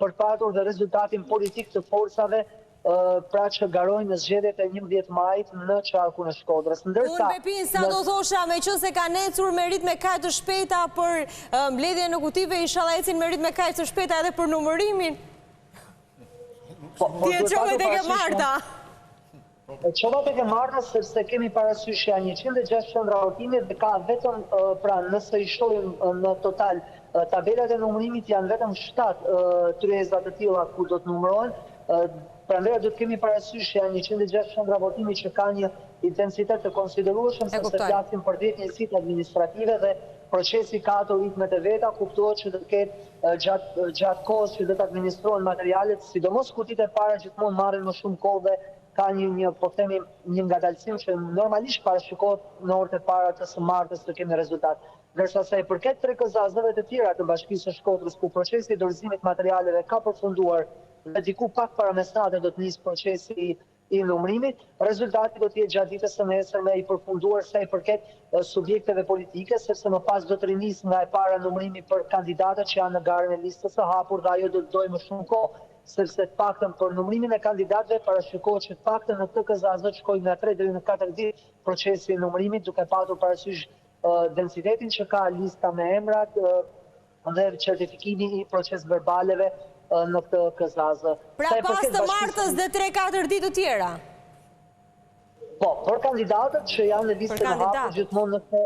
për të patur dhe rezultatin politik të forcave pra që garojnë në zgjedhjet e 11 majit në qarkun e Shkodrës. Ndërsa, Unë Bepin, sa do thosha, meqenëse kanë ecur me ritme kaq të shpejta për mbledhjen e kutive, ishalla ecin me ritme kaq të shpejta edhe për numërimin. Po, po, Ti e çove tek e marta. E çova tek e marta sepse kemi parasysh që janë 106 qendra votimi dhe ka vetëm pra nëse i shohim në total tabelat e numërimit janë vetëm 7 tryeza të tilla ku do të numërohen. Prandaj do të kemi parasysh që janë 106 qendra votimi që ka një intensitet të konsiderueshëm sepse flasim për 10 njësitë administrative dhe procesi ka ato ritmet e veta, kuptohet që do të ketë gjatë gjatë kohës që do të administrohen materialet, sidomos kutitë e para gjithmonë marrin më shumë kohë dhe ka një një po themi një ngadalësim që normalisht parashikohet në orët e para të së martës të kemi rezultat. Ndërsa sa i përket tre KZAZ-ve të tjera të Bashkisë së Shkodrës ku procesi i dorëzimit të materialeve ka përfunduar dhe diku pak para mesnate do të nisë procesi i numërimit, rezultati do të jetë gjatë ditës së nesërme i përfunduar sa i përket subjekteve politike, sepse më pas do të rinisë nga e para numërimi për kandidatët që janë në garën e listës së hapur dhe ajo do të dojë më shumë kohë, sepse të paktën për numërimin e kandidatëve parashikohet që të paktën në këtë KZAZ të shkojë nga 3 deri në 4 ditë procesi i numërimit, duke patur parasysh densitetin që ka lista me emrat dhe certifikimi i procesverbaleve në këtë KZAZ. Pra pas të martës dhe 3-4 ditë të tjera? Po, për kandidatët që janë në listën e hapur gjithmonë nëse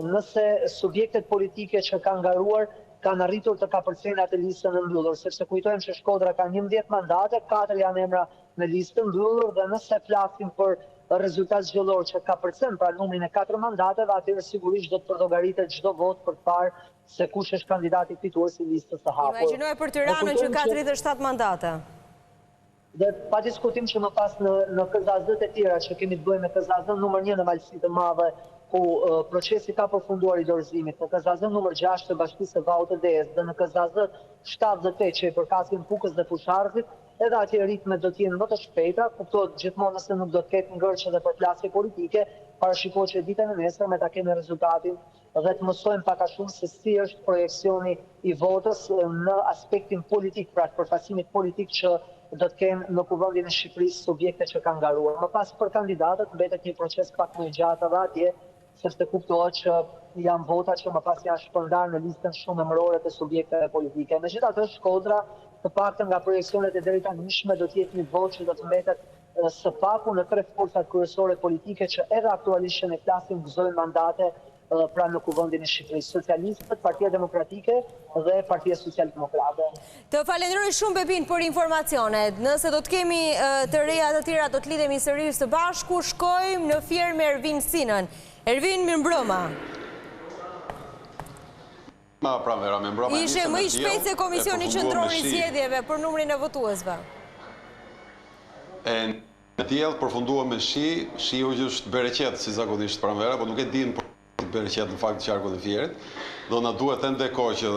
nëse subjektet politike që kanë garuar kanë arritur të kapërcejnë atë listën e mbyllur, sepse kujtojmë që Shkodra ka 11 mandate, 4 janë emra në listë të mbyllur dhe nëse flasim për rezultat zgjedhor që kapërcen pra numrin e 4 mandateve, atëherë sigurisht do të përllogaritet çdo votë për të parë se kush është kandidati fitues i listës së hapur. Imagjinoje për Tiranën që ka 37 mandate. Dhe pa diskutim që më pas në në KZAZ-të e tjera që kemi të bëjmë me KZAZ numër 1 në Malësi të Madhe, ku procesi ka përfunduar i dorëzimit, në KZAZ numër 6 të Bashkisë së Vaut të Dejës dhe në KZAZ 7 dhe 8 që i përkasin Pukës dhe Fushë-Arrëzit, edhe atje ritmet do të jenë më të shpejta, kuptohet gjithmonë nëse nuk do të ketë ngërçe dhe përplasje politike, parashikohet që ditën e nesërme ta kemi rezultatin dhe të mësojmë pak a shumë se si është projeksioni i votës në aspektin politik, pra të përfaqësimit politik që do të kenë në Kuvendin e Shqipërisë subjektet që kanë garuar. Më pas për kandidatët mbetet një proces pak më i gjatë edhe atje, sepse kuptohet që janë vota që më pas janë shpërndarë në listën shumemërore të subjekteve politike. Megjithatë, Shkodra, të paktën nga projeksionet e deritanishme, do të jetë një votë që do të mbetet së paku në tre forcat kryesore politike që edhe aktualisht që ne flasim gëzojnë mandate pra në Kuvendin e Shqipërisë, Socialistët, Partia Demokratike dhe Partia Socialdemokrate. Të falenderoj shumë Bepin për informacionet. Nëse do të kemi të reja të tjera do të lidhemi sërish së bashku, shkojmë në Fier me Ervin Sinën. Ervin, mirëmbrëma. Ma pranvera, mirëmbrëma Ishe më i shpejtë se Komisioni Qendror i Zgjedhjeve për numrin e votuesve. E në diell përfunduam me shi, shiu që është bereqet si zakonisht pranvera, po nuk e dim për bereqet në fakt në qarkun e Fierit. Do na duhet ende kohë që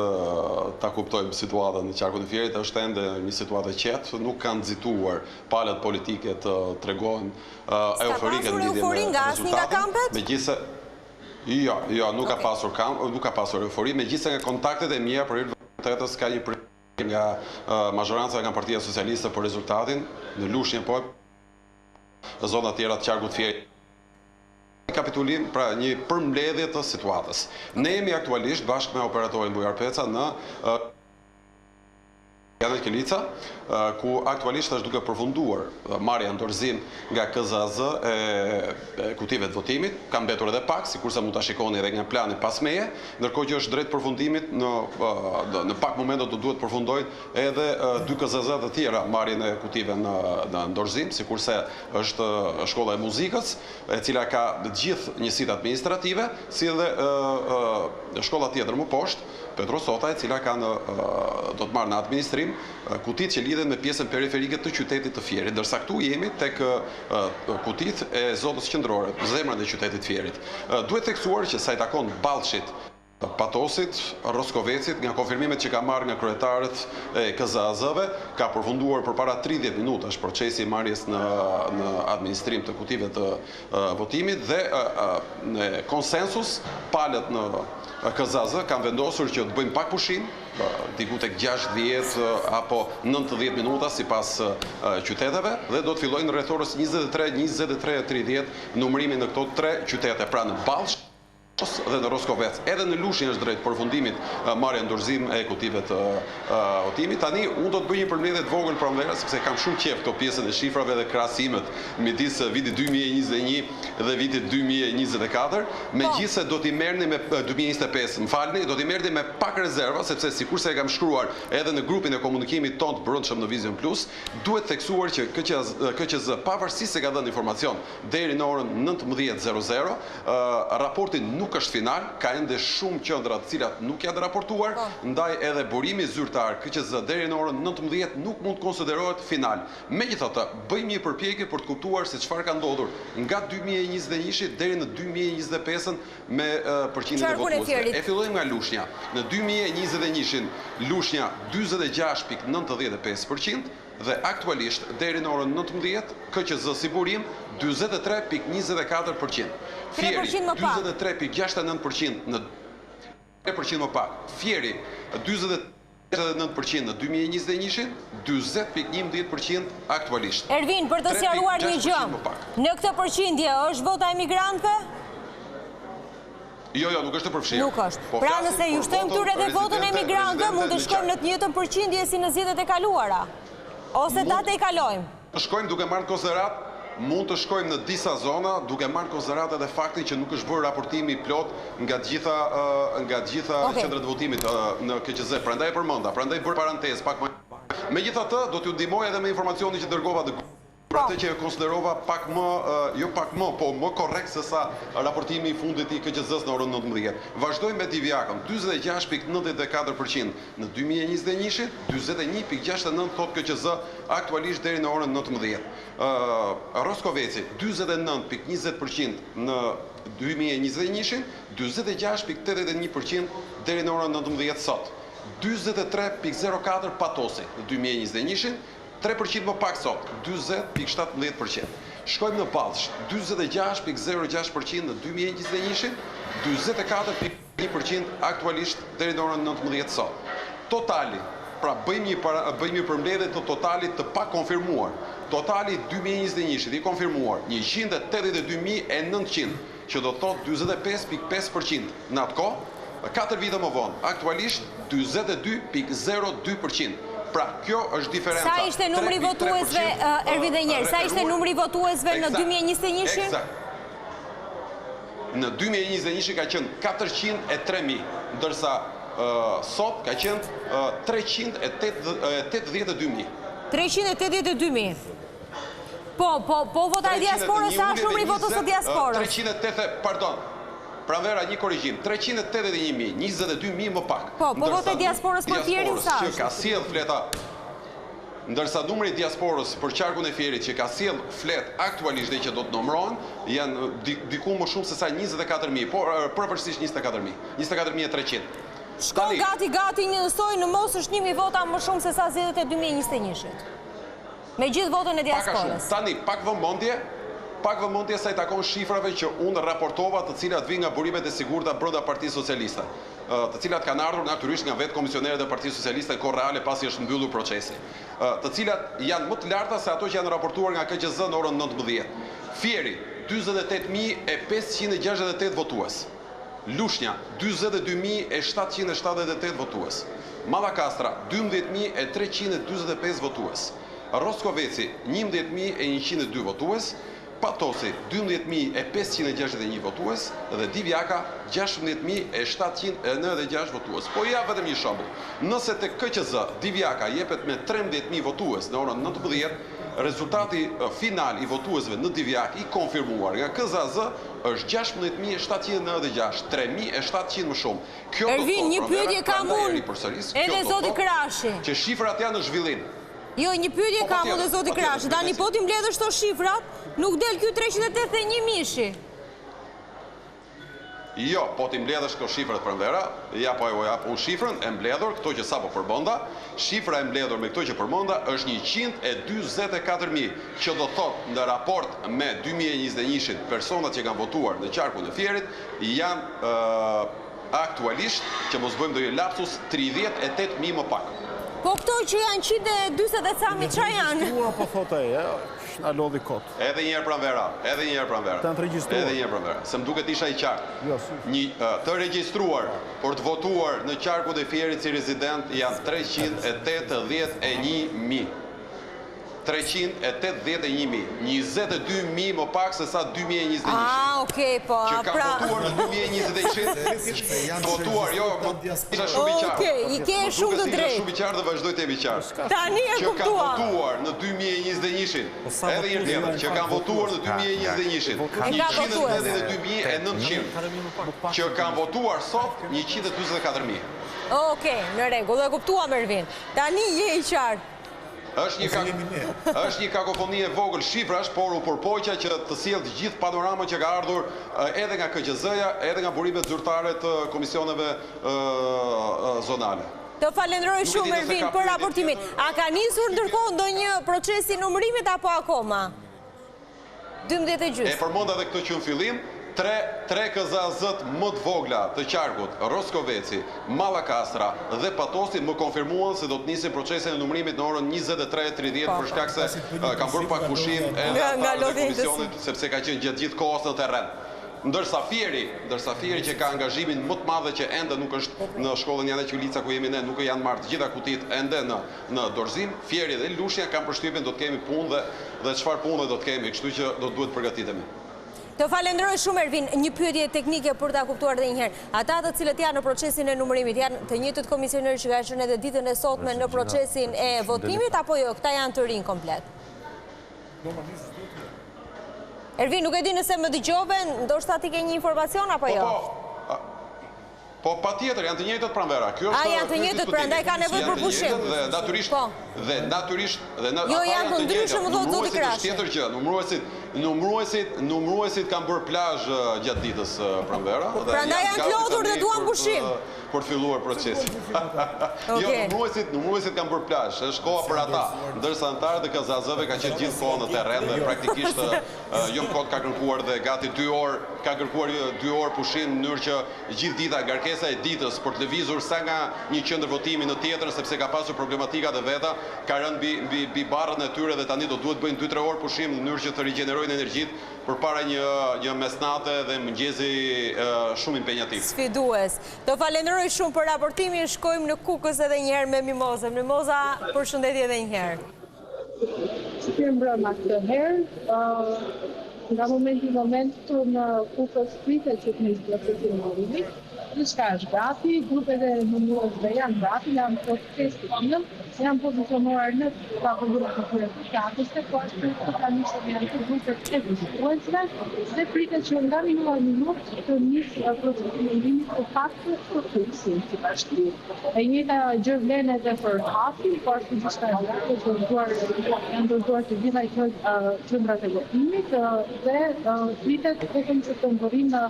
ta kuptojmë situatën në qarkun e Fierit, është ende një situatë e qetë, nuk kanë nxituar palët politike të tregohen euforike në lidhje me rezultatin. Megjithëse Jo, jo, nuk ka pasur kam, nuk ka pasur eufori, megjithëse nga kontaktet e mia për hir të vërtetës ka një pritje nga mazhoranca nga Partia Socialiste për rezultatin në Lushnjë po në zona të tjera të qarkut Fierit. Rekapitulim, pra një përmbledhje të situatës. Ne jemi aktualisht bashkë me operatorin Bujar Peca në Janaq Kelica, ku aktualisht është duke përfunduar marrja në dorëzim nga KZAZ e kutive të votimit, ka mbetur edhe pak, sikurse mund ta shikoni edhe nga plani pas meje, ndërkohë që është drejt përfundimit në në pak momente do duhet të përfundojnë edhe dy KZAZ të tjera marrjen e kutive në në dorëzim, sikurse është shkolla e muzikës, e cila ka të gjithë njësitë administrative, si edhe shkolla tjetër më poshtë. Petro Sota, e cila ka në do të marrë në administrim kutitë që lidhen me pjesën periferike të qytetit të Fierit, ndërsa këtu jemi tek kutitë e zonës qendrore, zemrën e qytetit të Fierit. Duhet theksuar që sa i takon Ballshit, Patosit, Roskovecit, nga konfirmimet që kam marrë nga kryetarët e KZAZ-ve, ka përfunduar përpara 30 minutash procesi i marrjes në në administrim të kutive të votimit dhe në konsensus palët në KZAZ kanë vendosur që të bëjmë pak pushim, diku tek 60 apo 90 minuta sipas qyteteve dhe do të fillojnë rreth orës 23, 23:30 numërimin në këto tre qytete, pra në Ballsh dhe në Roskovec. Edhe në Lushnjë është drejt përfundimit marrja në dorëzim e kutive të votimit. Tani unë do të bëj një përmbledhje të vogël Pranvera, sepse kam shumë qejf këto pjesën e shifrave dhe krahasimet midis vitit 2021 dhe vitit 2024, megjithëse do t'i merrni me 2025, më falni, do t'i merrni me pak rezerva, sepse sikurse e kam shkruar edhe në grupin e komunikimit tonë të brendshëm në Vizion Plus, duhet theksuar që KQZ pavarësisht se ka dhënë informacion deri në orën 19:00, Raporti nuk është final, ka ende shumë qendra të cilat nuk janë raportuar, ndaj edhe burimi zyrtar KQZ deri në orën 19 nuk mund të konsiderohet final. Megjithatë, bëjmë një përpjekje për të kuptuar se çfarë ka ndodhur nga 2021-shi deri në 2025-ën me përqindjen e votuesve. E fillojmë nga Lushnja. Në 2021-shin Lushnja 46.95 për qind, Dhe aktualisht, deri në orën 19, KQZ si burim, 43.24 për qind. Fieri, 43.69 për qind në 3 për qind më pak. Fieri, 49 për qind në 2021-shin, 40.11 për qind aktualisht. Ervin, për të sqaruar një gjë, në këtë përqindje është vota e emigrantëve? Jo, jo, nuk është e përfshirë. Nuk është. Po pra nëse ju shtojmë këtu edhe votën e emigrantëve, mund të shkojmë në të njëjtën përqindje si në zgjedhjet e kaluara. Ose ta tejkalojmë. Të shkojmë duke marrë në konsideratë, mund të shkojmë në disa zona, duke marrë në konsideratë edhe faktin që nuk është bërë raportimi i plotë nga të gjitha nga të gjitha qendrat e votimit në KQZ. Prandaj e përmenda, prandaj bëra parantezë pak më. Megjithatë, do t'ju ndihmoj edhe me informacionin që dërgova në Për atë që e konsiderova pak më, jo pak më, po më korrekt se sa raportimi i fundit i KQZ-së në orën 19. Vazhdojmë me Divjakën, 46.94 për qind në 2021-shit, 41.69 thotë KQZ aktualisht deri në orën 19. Roskoveci, 49.20 për qind në 2021-shin, 46.81 për qind deri në orën 19 sot. 43.04 Patosi në 2021-shin, 3% më pak sot, 40.17%. Shkojmë në Ballsh, 46.06% në 2021-shin, 44.1% aktualisht deri në orën 19 sot. Totali, pra bëjmë një bëjmë një përmbledhje të totalit të pa konfirmuar. Totali 2021-shit i konfirmuar 182.900, që do të thotë 45.5% në atë kohë, 4 vite më vonë, aktualisht 42.02%. Pra, kjo është diferenca. Sa ishte numri i votuesve, Ervin dhe njerë, sa ishte numri i votuesve në 2021-shin? Eksakt. Në 2021-shin ka qenë 403.000, ndërsa sot ka qenë 382.000. 382.000. Po, po, po vota e diasporës, sa është numri i votës së diasporës? 380, pardon, Pranvera një korrigjim, 381.000, 22.000 më pak. Po, po vota e diasporës për Fierin sa është? Që ka sjell fleta, ndërsa numri i diasporës për qarkun e Fierit që ka sjell flet aktualisht dhe që do të numërohen, janë diku më shumë se sa 24.000, por përafërsisht 24.000, 24.300. Shkon gati gati njësoj në mos është 1.000 vota më shumë se sa zgjedhjet e 2021-shit. Me gjithë votën e diasporës. Tani, pak vëmendje, pak vëmendje sa i takon shifrave që unë raportova të cilat vijnë nga burimet e sigurta brenda Partisë Socialiste, të cilat kanë ardhur natyrisht nga vetë komisionerët e Partisë Socialiste në kohë reale pasi është mbyllur procesi, të cilat janë më të larta se ato që janë raportuar nga KQZ në orën 19. Fieri, 48.568 votues. Lushnja, 42.778 votues. Mallakastra, 12.345 votues. Roskoveci, 11.102 votues. Patosi, 12.561 votues dhe Divjaka, 16.796 votues. Po ja vetëm një shembull. Nëse te KQZ Divjaka jepet me 13.000 votues në orën 19, Rezultati final i votuesve në Divjakë i konfirmuar nga KZAZ është 16.796, 3.700 më shumë. Kjo do të Ervin, thotë, një Pranvera, pyetje kam prandaj e unë, ripërsëris, kjo edhe do të zoti thotë Krashi. që shifrat janë në zhvillim. Jo, një pyetje Po, kam unë patjetër, dhe zoti patjetër, Krashi. Tani pyetesi. po t'i mbledhësh këto shifrat, nuk del ky 381 mijëshi. Jo, po t'i mbledhësh këto shifrat Pranvera, ja po e jap unë shifrën e mbledhur, këto që sapo përmenda, shifra e mbledhur me këto që përmenda është 144.000, që do thotë në raport me 2021-shin personat që kanë votuar në qarkun e Fierit janë aktualisht, që mos bëjmë ndonjë lapsus, 38.000 më pak. Po këto që janë 140 e ca mijë, ça janë? Regjistruar, po thotë ai, e, na lodhi kot. Edhe një herë Pranvera, edhe një herë Pranvera. Të janë të regjistruar. Edhe një herë Pranvera, se më duket isha i qartë. Jo, si. Një të regjistruar për të votuar në qarkun e Fierit si rezident janë 381.000. 381.000, 22.000 më pak se sa 2021. Ah, okej, po, Që kanë pra... votuar në 2021, votuar, jo, po isha shumë i qartë. Okej, i ke Më shumë duket të se isha drejtë. Shumë i qartë dhe vazhdoj të jem i qartë. Tani e Që kanë kuptuam. votuar në 2021-shin, Po sa edhe një votues tjetër, janë që kanë votuar në 2021-shin, E ka votues. 182.900, që kanë votuar sot 144.000. Okej, në rregull, e kuptuam Ervin. Tani je i qartë. Është një është një kakofoni e vogël shifrash, por u përpoqa që të sjell të gjithë panoramën që ka ardhur edhe nga KQZ-ja, edhe nga burimet zyrtare të komisioneve zonale. Të falenderoj Nuk e di shumë nëse Ervin ka për pyetje raportimin. tjetër. A ka nisur ndërkohë ndonjë proces i numërimit apo akoma? 12 e E gjysmë. përmenda edhe këtë që në fillim, tre, tre KZAZ-t më të vogla të qarkut, Roskoveci, Mallakastra dhe Patosi më konfirmuan se do të nisin procesin e numërimit në orën 23:30 Po. për shkak se kanë bërë pak pushim edhe Nga- nga anëtarët e lodhja komisionit sepse ka qenë gjatë gjithë kohës në terren. Ndërsa Fieri, ndërsa Fieri që ka angazhimin më të madh që ende nuk është në shkollën Jana Qulica ku jemi ne, nuk janë marrë të gjitha kutitë ende në në dorëzim, Fieri dhe Lushnja kanë përshtypjen do të kemi punë dhe dhe çfarë pune do të kemi, kështu që do të duhet përgatitemi. Të falenderoj shumë Ervin, një pyetje teknike për ta kuptuar edhe një herë. Ata të cilët janë në procesin e numërimit, janë të njëjtët komisionerë që kanë qenë edhe ditën e sotme në procesin e votimit apo jo, këta janë të rinj komplet? Ervin, nuk e di nëse më dëgjove, ndoshta ti ke një informacion apo Po, jo? po, a- po patjetër janë të njëjtët pranvera. Kjo A, është janë të ky është njëjtët, diskutimi. prandaj ka nevojë Janë për të pushim. njëjtët Dhe natyrisht, Po. dhe natyrisht, dhe na, Jo, ata janë të të ndryshëm, njëjtët. më thotë zoti Numëruesit është Krashi. tjetër gjë. Numëruesit, numëruesit, numëruesit kanë bërë plazh gjatë ditës pranvera dhe Prandaj janë gati të lodhur tani dhe duan për të- pushim. Për të filluar procesin. Jo, Okej. numëruesit, numëruesit kanë bërë plazh, është koha për ata. Ndërsa anëtarët e KZAZ-ve kanë qenë gjithë kohën në terren dhe praktikisht jo më kot ka kërkuar dhe gati 2 orë, ka kërkuar 2 orë pushim në mënyrë që gjithë dita ngarkesa e ditës për të lëvizur sa nga një qendër votimi në tjetrën sepse ka pasur problematikat e veta, ka rënë mbi mbi mbi barrën e tyre dhe tani do duhet bëjnë 2-3 orë pushim në mënyrë që të rigjenerojnë energjitë përpara një një mesnate dhe mëngjesi shumë impenjativ. Sfidues. Të falenderoj shumë për raportimin, shkojmë në Kukës edhe një herë me Mimozën. Mimoza, përshëndetje edhe një herë. Mirë mbrëma këtë herë. Nga momenti në moment këtu në Kukës pritet që të nisë procesi i numërimit. Gjithçka është gati, grupet e numëruesve janë gati, janë proces të tillë, janë pozicionuar në tavolinat e tyre përkatëse, po ashtu të pranishëm janë të grupet e vëzhguesve dhe pritet që nga minuta në minutë të nisë procesi i numërimit të paktën për Kukësin si bashki. E njëjta gjë vlen edhe për Hasin, po ashtu gjithçka është gati, është dorëzuar, janë dorëzuar të gjitha qendrat e votimit, dhe pritet vetëm që të mbërrijnë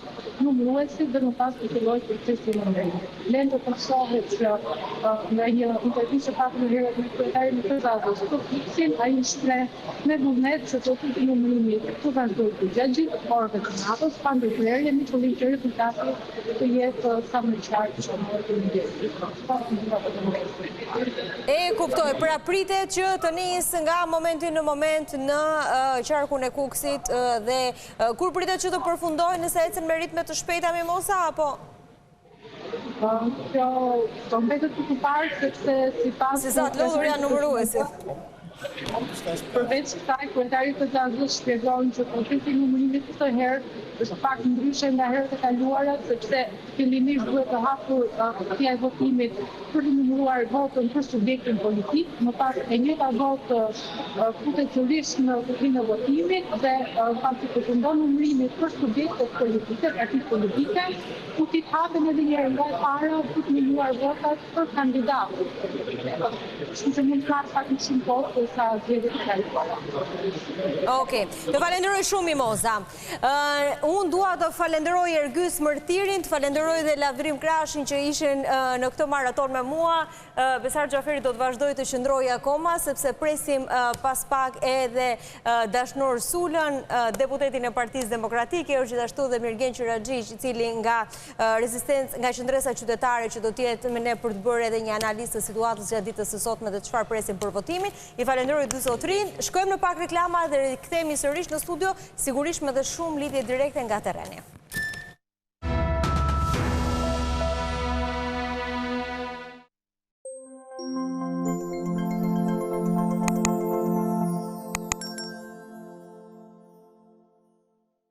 numëruesit dhe më pas të fillojë procesi i numërimit. Vlen të theksohet që nga një intervistë që patëm më herët me kryetarin e KZAZ-s për Kukësin, ai u shpreh me vullnet që procesi i numërimit të vazhdojë gjatë gjithë orëve të natës, pa ndërprerje, me qëllim që rezultati të jetë sa më i qartë që mund të mëngjesit. E kuptoj, pra pritet që të nisë nga momenti në moment në qarkun e Kukësit dhe kur pritet që të përfundojë nëse ecën me ritme të shpejta Mimoza apo? Kjo do mbetet për të parë sepse sipas Se sa të lodhur janë numëruesit. Përveç kësaj, kryetari i KZAZ-së shpjegon që procesi i numërimit këtë herë është pak ndryshe nga herët e kaluara, sepse fillimisht duhet të hapur kutia e votimit për të numëruar votën për subjektin politik, më pas e njëjta votë futet sërish në kutinë e votimit dhe pasi përfundon numërimi për subjektet politike, partitë politike, kutitë hapen edhe një herë nga e para për të numëruar votat për kandidatët. Kështu që mund të marrë pak më shumë kohë se sa zgjedhjet e kaluara. Okej. Të falenderoj shumë Mimoza. Unë dua të falenderoj Ergys Mërtirin, të falenderoj dhe Lavdrim Krashin që ishin në këtë maratonë me mua. Besar Xhaferi do të vazhdojë të qëndrojë akoma, sepse presim pas pak edhe Dashnor Sulën, deputetin e Partisë Demokratike, është gjithashtu dhe Mirgen Qiraxhiq, i cili nga Rezistenca, nga Qëndresa Qytetare që do të jetë me ne për të bërë edhe një analizë të situatës gjatë ditës së sotme dhe çfarë presim për votimin. I falenderoj dy zotërinjtë. Shkojmë në pak reklama dhe rikthehemi sërish në studio, sigurisht me dhe shumë lidhje direkte nga terreni.